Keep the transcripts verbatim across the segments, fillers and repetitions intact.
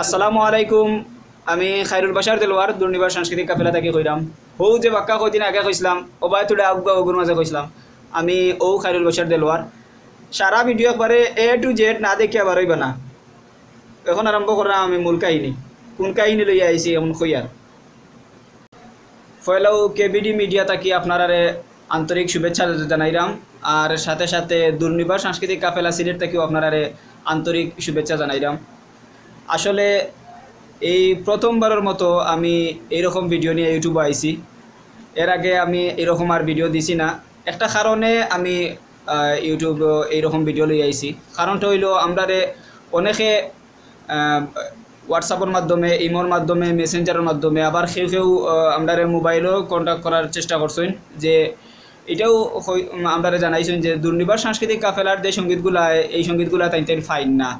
আসসালামু আলাইকুম, আমি খায়রুল বাশার দেলোয়ার, দুর্নিবার সাংস্কৃতিক কাফেলা থাকি কইরাম। হউ যে বাক্কা কয়দিন আগে কইছলাম, ওবায় তুড়ে আগুয়া ওগুর মাঝে কইছলাম, আমি ও খায়রুল বাশার দেলোয়ার। সারা ভিডিও একবারে A to Z না দেখিয়া বারইবা না। এখন আরম্ভ করলাম আমি মূল কাহিনী, কোন কাহিনী লইয়া আইছি এখন কইয়ার। পয়লাউ কেবিডি মিডিয়া থাকি আপনারারে আন্তরিক শুভেচ্ছা জানাইরাম, আর সাথে সাথে দুর্নিবার সাংস্কৃতিক কাফেলা সিলেট থাকিও আপনারারে আন্তরিক শুভেচ্ছা জানাইরাম। আসলে এই প্রথমবারের মতো আমি এইরকম ভিডিও নিয়ে ইউটিউবে আইছি। এর আগে আমি এরকম আর ভিডিও দিছি না। একটা কারণে আমি আহ, ইউটিউবে এইরকম ভিডিও লই আইছি। কারণটা হইলো, আমরারে অনেকে আহ, হোয়াটসঅ্যাপের মাধ্যমে, ইমোর মাধ্যমে, মেসেঞ্জারের মাধ্যমে, আবার কেউ কেউ আহ, আমরারে মোবাইলও কন্ট্যাক্ট করার চেষ্টা করছেন, যে এটাও হই- উম, আমরারে জানাইছেন যে দুর্নিবার সাংস্কৃতিক কাফেলার যে সঙ্গীতগুলা, এই সঙ্গীতগুলা তাইন তাইন ফাইন না।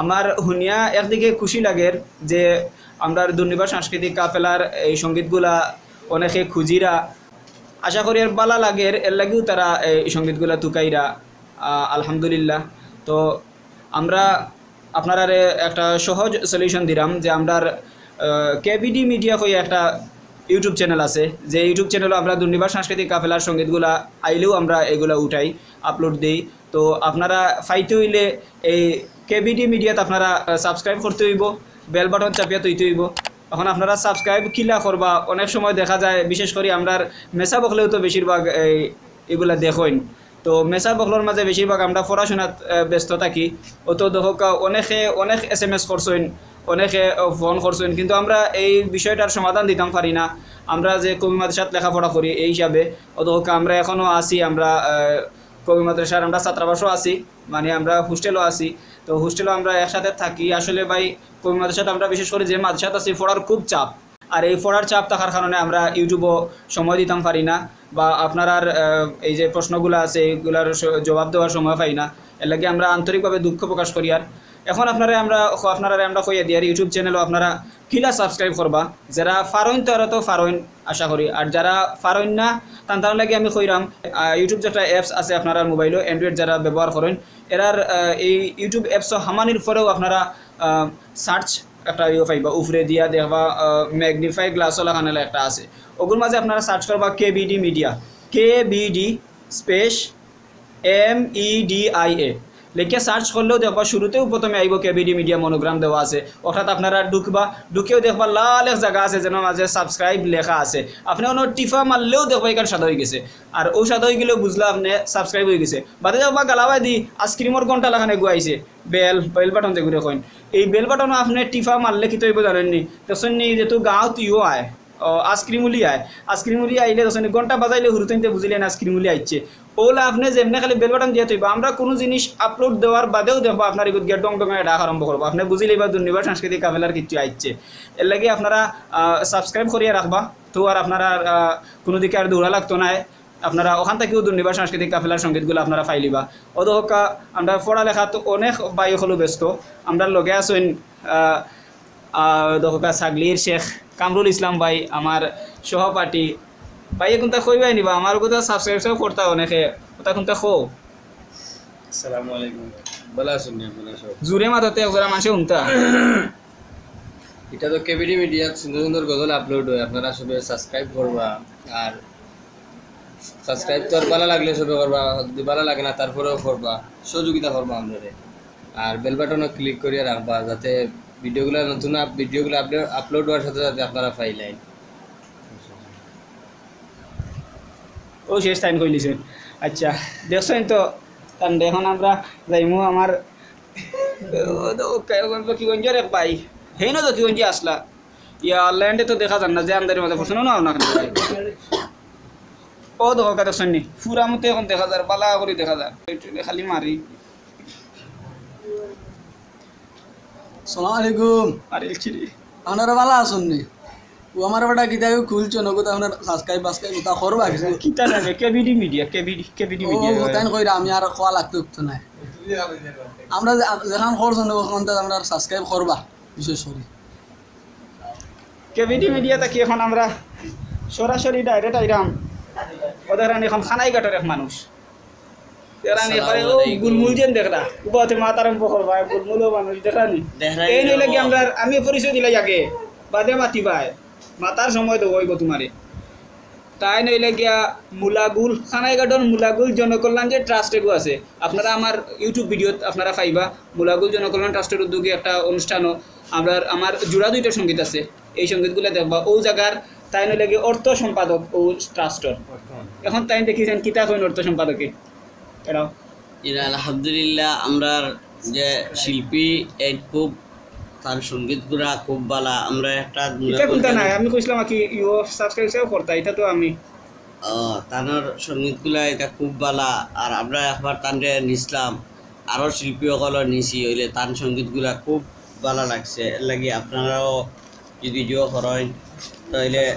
আমার হুনিয়া একদিকে খুশি লাগের যে আমরার দুর্নিবার সাংস্কৃতিক কাফেলার এই সঙ্গীতগুলা অনেকে খুঁজিরা, আশা করি এর বালা লাগের, এর লাগিও তারা এই সঙ্গীতগুলা তুকাইরা। আহ, আলহামদুলিল্লাহ। তো আমরা আপনারারে একটা সহজ সলিউশন দিলাম যে আমরার কেবিডি মিডিয়া কই একটা ইউটিউব চ্যানেল আছে, যে ইউটিউব চ্যানেলও আমরা দুর্নিবার সাংস্কৃতিক কাফেলার সঙ্গীতগুলা আইলেও আমরা এগুলা উঠাই, আপলোড দেই। তো আপনারা পাইতে হইলে এই কেবিডি মিডিয়াত আপনারা সাবস্ক্রাইব করতে হইব, বেল বাটন চাপিয়া থইতে হইব। এখন আপনারা সাবস্ক্রাইব কিলা করবা, অনেক সময় দেখা যায়, বিশেষ করি আমরার মেসাব অকলেও তো বেশিরভাগ এই এগুলা দেখইন। তো মেসাব অকলর মাঝে বেশিরভাগ আমরা পড়াশোনাত আহ, ব্যস্ত থাকি। অত দেখউক্কা অনেকে অনেক এসএমএস করছইন, অনেকে আহ, ফোন করছইন, কিন্তু আমরা এই বিষয়টার সমাধান দিতাম পারি না। আমরা যে কওমি মাদ্রাসাত লেখাপড়া করি, এই হিসাবে অত দেখউক্কা আমরা এখনো আছি, আমরা আহ, কওমি মাদ্রাসার আমরা ছাত্রাবাসও আছি, মানে আমরা হোস্টেলও আছি। তো হোস্টেলও আমরা একসাথে থাকি। আসলে ভাই, কওমি মাদ্রাসাত আমরা বিশেষ করি যে মাদ্রাসাত আছি, পড়ার খুব চাপ। আর এই পড়ার চাপ থাকার কারণে আমরা ইউটিউবও সময় দিতাম পারি না, বা আপনারার আহ, এই যে প্রশ্নগুলা আছে, এইগুলার স- জবাব দেওয়ার সময় পাই না। এর লাগি আমরা আন্তরিকভাবে দুঃখ প্রকাশ করি। আর এখন আপনারা আমরা আপনারারে আমরা কইয়া দিয়ার, ইউটিউব চ্যানেলও আপনারা কিলা সাবস্ক্রাইব করবা। যারা পারইন তো, এরা তো পারইন আশা করি, আর যারা পারইন না, তান তার লাগি আমি কইরাম, আহ, ইউটিউব যে একটা অ্যাপস আছে আপনারার মোবাইলও, অ্যান্ড্রয়েড যারা ব্যবহার করইন, এরার আহ, এই ইউটিউব অ্যাপসও হামানির পরেও আপনারা সার্চ একটা ইয়ে পাইবা, উপরে দিয়া দেখবা ম্যাগনিফাই গ্লাসও লাগানো একটা আছে, ওগুর মাঝে আপনারা সার্চ করবা কেবিডি মিডিয়া, কেবিডি স্পেস এমইডিআইএ। লেখিয়া সার্চ করলেও দেখবা, শুরুতেও প্রথমে আইব কেবিডি মিডিয়া মনোগ্রাম দেওয়া আছে। অর্থাৎ আপনারা ঢুকবা, ঢুকেও দেখবা লাল এক জায়গা আছে, যেন মাঝে সাবস্ক্রাইব লেখা আছে। আপনি অনো টিফা মারলেও দেখবা এখান সাদা হয়ে গেছে। আর ও সাদা হয়ে গেলেও বুঝলা আপনি সাবস্ক্রাইব হয়ে গেছে। বাদে দেখবা গালাবায় দি আইসক্রিমর ঘন্টা লাখান এগু আইছে, বেল, বেল বাটন যেগুলো কইন, এই বেল বাটনও আপনি টিফা মারলে কিতা হইব জানইন নি? দেখছইন নি, যেহেতু গাঁওত ইও আয়, ও, আইসক্রিম উলি আয়, আইসক্রিম উলি আইলে দেখছইন নি, ঘন্টা বাজাইলে হুরুতাইনতে বুঝিলে না আইসক্রিম উলি আইছে। ওলা আপনি যেমনে খালি বেল বাটন দিয়া থইবা, আমরা কোনো জিনিস আপলোড দেওয়ার বাদেও দেখবা আপনার এগুত গিয়া ডং ডং ডাক আরম্ভ করবো। আপনি বুঝিলে এবার দুর্নিবার সাংস্কৃতিক কাফেলার কিছু আইছে। এর লাগি আপনারা সাবস্ক্রাইব করিয়া রাখবা, তো আর আপনারা আহ, কোনো দিকে আর দৌড়া লাগতো না। আপনারা ওখান থাকিও দুর্নিবার সাংস্কৃতিক কাফেলার সঙ্গীতগুলো আপনারা পাইলিবা। অত হক্কা আমরা পড়ালেখাত অনেক ভাই অকলও ব্যস্ত। আমরা লগে আছইন, আহ, আহ, দহকা ছাগলির শেখ কামরুল ইসলাম ভাই, আমার সহপাঠী। ভাই, কোনটা কইবাই নিবা? আমার কথা সাবস্ক্রাইব করতা অনেকে, কথা কোনটা কও? আসসালামু আলাইকুম। ভালা আছইন নি আপনারা সব? জুরে মাততে এক জোড়া মানষে হুনতা। এটা তো কেবিডি মিডিয়াত সুন্দর সুন্দর গজল আপলোড হয়, আপনারা সবে সাবস্ক্রাইব করবা। আর সাবস্ক্রাইব তো আর ভালা লাগলে সবে করবা, যদি ভালা লাগে না তারপরেও করবা, সহযোগিতা করবা আমরারে। আর বেল বাটনও ক্লিক করিয়া রাখবা, যাতে ভিডিওগুলো, নতুন আপ-, ভিডিওগুলো আপডে-, আপলোড হওয়ার সাথে সাথে আপনারা পাইলাইন। ও শেষ টাইম কইলিছে। আচ্ছা, দেখছইন তো, কারণ এখন আমরা যাইমু আমার ও তো কে-, ও দকিগঞ্জর এক ভাই, হেইনও দকিগঞ্জি আসলা। ইয়া, ল্যান্ডে তো দেখা যার না, যে আন্দারের মাঝে পড়ছে না, না, না, না, ভাই। ও দেখো, কাদের সন্নি, পুরা মতো এখন দেখা যার, বালা করি দেখা যার। খালি মারি। সালাম আলাইকুম। মারিল ছিড়ি। আপনারা ভালা আছইন নি? ও আমার বেটা কিতা খুলছো নগদ, আপনার সাবস্ক্রাইব বাসক্রাইব ওটা করবা কিছু? কিতা লাগে? কেবিডি মিডিয়া, কেবিডি, কেবিডি ও, মিডিয়া। তাই কইরা আমি আর খোয়া লাগতো উঠতো না। আমরা যে-, যেখান করছো না, ওখান তো আমরা সাবস্ক্রাইব করবা, বিশেষ করি। কেবিডি মিডিয়া থাকি এখন আমরা সরাসরি ডাইরেক্ট আইরাম। ওদের এখন খানাইঘাটর এক মানুষ। এরা নি করে ও গুলমুল যেন দেখরা, উবাতে মাত আরম্ভ করবা, গুলমুলও মানুষ দেখরা নি। দেখরা নি এই নইলে কি ও। আমরা, আমি পরিচয় দিলাই আগে, বাদে মাতি ভাই, মাতার সময় দেবো অইব তোমারে। তাই নইলে গিয়া মুলাগুল, খানাইঘাটর মুলাগুল জনকল্যাণ যে ট্রাস্ট এগু আছে, আপনারা আমার YouTube ভিডিওত আপনারা পাইবা, মুলাগুল জনকল্যাণ ট্রাস্টর উদ্যোগে একটা অনুষ্ঠানও আমরা, আমার জোড়া দুইটা সঙ্গীত আছে, এই সঙ্গীতগুলা দেখবা। ও জাগার তাই নইলে গিয়া অর্থ সম্পাদক ও ট্রাস্টর। এখন তাই দেখি যেন কিতা কইন অর্থ সম্পাদকে। এরাও। এরা আলহামদুলিল্লাহ, আমরার যে শিল্পী, এ খুব, তার সঙ্গীতগুলা খুব বালা। আমরা একটা এটা কোনটা নাই, আমি কইছিলাম কি, ইউ সাবস্ক্রাইব করতা, এটা তো আমি। ও, তানর সঙ্গীতগুলা এটা খুব বালা। আর আমরা একবার তানরে নিছিলাম, আরো শিল্পী অকলরে নিছি, অইলে তান সঙ্গীতগুলা খুব বালা লাগছে। এর লাগি আপনারাও যদি জো করইন, তাইলে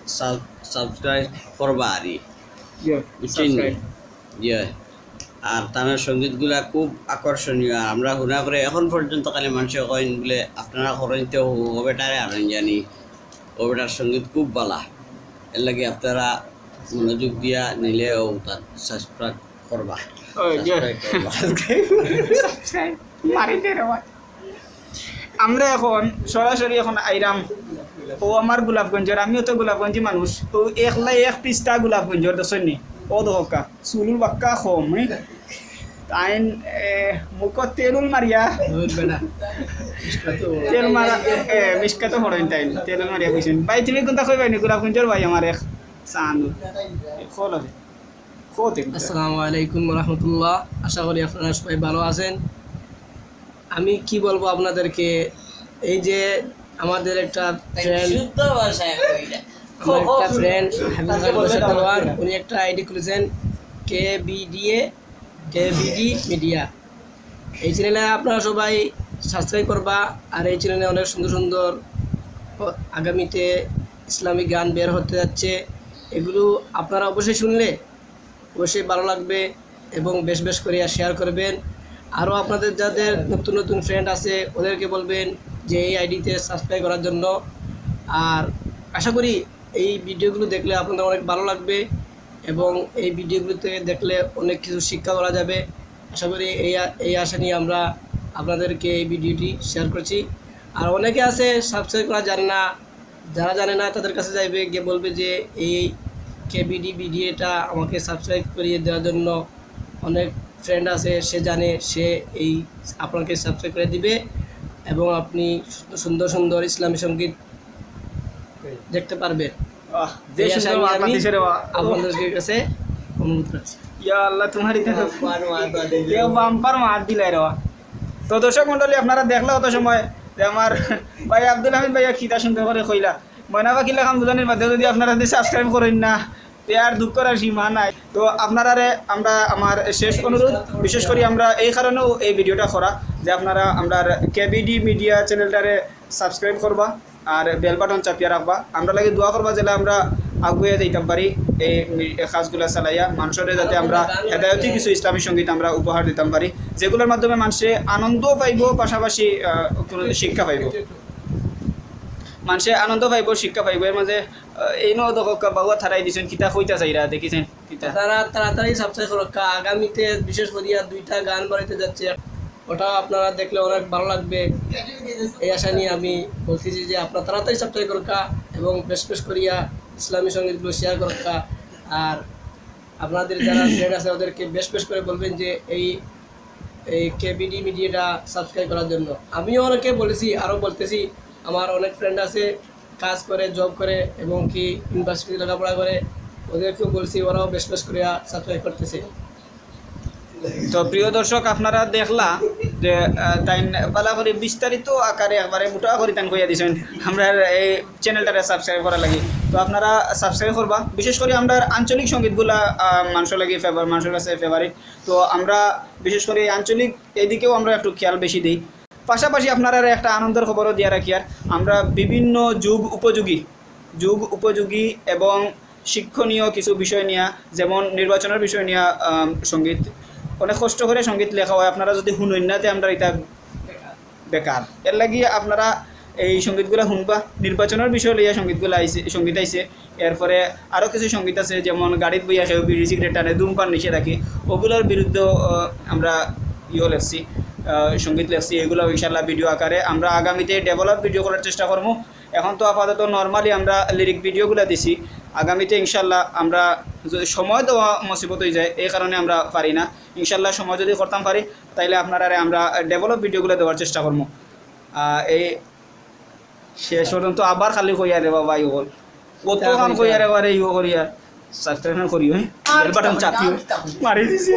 সাব-, সাবস্ক্রাইব করবা আরি। জি, বুঝছেন নি? সাবস্ক্রাইব। জি। আর তানর সঙ্গীতগুলা খুব আকর্ষণীয়। আর আমরা হুনা করে এখন পর্যন্ত খালি মানষে কইন বুলে, "আপনারা করইন তো ও বেটারে আনইন জানি, ও বেটার সঙ্গীত খুব বালা।" এর লাগি আপনারা মনোযোগ দিয়া নিলে ও তার সাবস্ক্রাইব করবা। ও, জি। সাবস্ক্রাইব করবা। সাবস্ক্রাইব। সাবস্ক্রাইব। মারি দে রে ভাই। আমরা এখন সরাসরি এখন আইরাম। ও আমার গোলাপগঞ্জর, আমিও তো গোলাপগঞ্জি মানুষ। ও একলা এক পিস্তা গোলাপগঞ্জর, দেখছইন নি? ও দেখোক্কা, চুলুল বাক্কা কম, হ্যাঁ? তাইন, এ, মুখো তেলুল মারিয়া। তেল মারা, এ, মিশকাতো পড়ইন তাইন। তেলুল মারিয়া কইছইন। ভাই, তুমি কোনটা কইবায় নি? গোলাপগঞ্জর ভাই আমার এক চান। এ, খোল আছে। খোল আছে। আসসালামু আলাইকুম ওয়া রাহমাতুল্লাহ। আশা করি আপনারা সবাই ভালো আছেন। আমি কি বলবো আপনাদেরকে, এই যে আমাদের একটা ফ্রেন্ড, শুদ্ধ ভাষায় কইলা। আমার একটা ফ্রেন্ড হাফিজুল হাসান দেলোয়ার, উনি একটা আইডি খুলেছেন, K B D A, K B D media. এই চ্যানেলে আপনারা সবাই সাবস্ক্রাইব করবা। আর এই চ্যানেলে অনেক সুন্দর সুন্দর প-, আগামীতে ইসলামিক গান বের হতে যাচ্ছে। এগুলো আপনারা অবশ্যই শুনলে অবশ্যই ভালো লাগবে এবং বেশ বেশ করিয়া শেয়ার করবেন। আরও আপনাদের যাদের নতুন নতুন ফ্রেন্ড আছে, ওদেরকে বলবেন যে এই আইডিতে সাবস্ক্রাইব করার জন্য। আর আশা করি এই ভিডিওগুলো দেখলে আপনাদের অনেক ভালো লাগবে এবং এই ভিডিওগুলো থেকে দেখলে অনেক কিছু শিক্ষা করা যাবে। আশা করি এই আ-, এই আশা নিয়ে আমরা আপনাদেরকে এই ভিডিওটি শেয়ার করছি। আর অনেকে আছে সাবস্ক্রাইব করা জানে না, যারা জানে না তাদের কাছে যাইবে, গিয়ে বলবে যে এই কে বি ডি মিডিয়াটা আমাকে সাবস্ক্রাইব করিয়ে দেওয়ার জন্য। অনেক ফ্রেন্ড আছে, সে জানে, সে এই আপনাকে সাবস্ক্রাইব করে দিবে এবং আপনি সুন্দর সুন্দর সুন্দর ইসলামী সঙ্গীত দেখতে পারবেন। আহ, যে এই আশা সুন্দর নিয়ে আমি বাংলাদেশের বা-, আপনাদের কাছে অনুরোধ রাখছি। ইয়া আল্লাহ, তোমার ইতে বাম্পার মাত দিলে। ইয়া বাম্পার মাত দিলাই রে বা। তো দর্শক মণ্ডলী, আপনারা দেখলা অত সময় যে আমার ভাই আব্দুল হামিদ ভাইয়া কিতা সুন্দর করে কইলা, ময়না পাখির লাখান বুঝানির মাধ্যমে যদি আপনারা যদি সাবস্ক্রাইব করেন না, তে আর দুঃখ করার সীমা নাই। তো আপনারারে আমরা আমার শেষ অনুরোধ, বিশেষ করি আমরা এই কারণেও এই ভিডিওটা করা, যে আপনারা আমরার কে বি ডি মিডিয়া চ্যানেলটারে সাবস্ক্রাইব করবা আর বেল বাটন চাপিয়া রাখবা। আমরা লাগি দোয়া করবা, যেন আমরা আগুয়ে যাইতাম পারি এই মি-, এই কাজগুলা চালাইয়া, মানুষরে যাতে আমরা হেদায়তি কিছু ইসলামী সঙ্গীত আমরা উপহার দিতাম পারি, যেগুলোর মাধ্যমে মানুষে আনন্দ পাইবো, পাশাপাশি, আহ, কোনো শিক্ষা পাইবো। মানুষে আনন্দ পাইবো, শিক্ষা পাইবো। এর মাঝে, আহ, এই নদক বাবুয়া থারাই দিছেন, কিতা কইতা চাইরা, দেখিছেন কিতা? তারা তাড়াতাড়ি সাবস্ক্রাইব করুক্কা। আগামীতে বিশেষ করিয়া দুইটা গান বাড়াইতে যাচ্ছে, ওটা আপনারা দেখলে অনেক ভালো লাগবে। এই আশা নিয়ে আমি বলতেছি যে আপনারা তাড়াতাড়ি সাবস্ক্রাইব করুক্কা এবং বেশ বেশ করিয়া ইসলামী সঙ্গীতগুলো শেয়ার করুক্কা। আর আপনাদের যারা ফ্রেন্ড আছে ওদেরকে বেশ বেশ করে বলবেন যে এই, এই কে বি ডি মিডিয়াটা সাবস্ক্রাইব করার জন্য। আমিও অনেকে বলেছি, আরও বলতেছি, আমার অনেক ফ্রেন্ড আছে কাজ করে, জব করে এবং কি ইউনিভার্সিটি লেখাপড়া করে, ওদেরকেও বলছি, ওরাও বেশ বেশ করে সাবস্ক্রাইব করতেছে। তো প্রিয় দর্শক, আপনারা দেখলা যে, আহ, তাইন বালা করি বিস্তারিত আকারে একবারে মোটা করি তাইন কইয়া দিছেন আমরার এই চ্যানেলটারে সাবস্ক্রাইব করার লাগি। তো আপনারা সাবস্ক্রাইব করবা, বিশেষ করি আমরার আঞ্চলিক সঙ্গীতগুলা, আহ, মানুষর লাগি ফেভার, মানুষর কাছে ফেভারিট। তো আমরা বিশেষ করি আঞ্চলিক এদিকেও আমরা একটু খেয়াল বেশি দেই। পাশাপাশি আপনারারে একটা আনন্দের খবরও দিয়া রাখি, আর আমরা বিভিন্ন যুগ উপযোগী, যুগ উপযোগী এবং শিক্ষণীয় কিছু বিষয় নিয়া, যেমন নির্বাচনের বিষয় নিয়া, আম, সঙ্গীত, অনেক কষ্ট করে সঙ্গীত লেখা হয়। আপনারা যদি হুনইন না, তে আমরা এটা বেকার। এর লাগি আপনারা এই সঙ্গীতগুলা হুনবা। নির্বাচনর বিষয় লইয়া সঙ্গীতগুলা আইছে, সঙ্গীত আইছে। এরপরে আরও কিছু সঙ্গীত আছে, যেমন গাড়িত বইয়া কেউ বিড়ি সিগারেট টানে, ধূমপান নিষেধ রাখে, ওগুলার বিরুদ্ধেও, আহ, আমরা ইয়ে লেখছি, আহ, সঙ্গীত লেখছি। এগুলাও ইনশাল্লাহ ভিডিও আকারে আমরা আগামীতে ডেভেলপ ভিডিও করার চেষ্টা করমু। এখন তো আপাতত নরমালি আমরা লিরিক ভিডিওগুলা দিছি। আগামীতে ইনশাল্লাহ আমরা যদি সময় দেওয়া মুসিবত অইযায়, এই কারণে আমরা পারি না। ইনশাল্লাহ সময় যদি করতাম পারি, তাইলে আপনারারে আমরা ডেভেলপ ভিডিওগুলা দেওয়ার চেষ্টা করমু। আহ, এই শেষ পর্যন্ত আবার খালি কইয়া রে বাবা, ইয়ে কর। কত কাম কইয়া রে বাবা, ইয়ে করিয়া। সাবস্ক্রাইব করিও, হ্যাঁ? বেল বাটন চাপিও। মারি দিছি।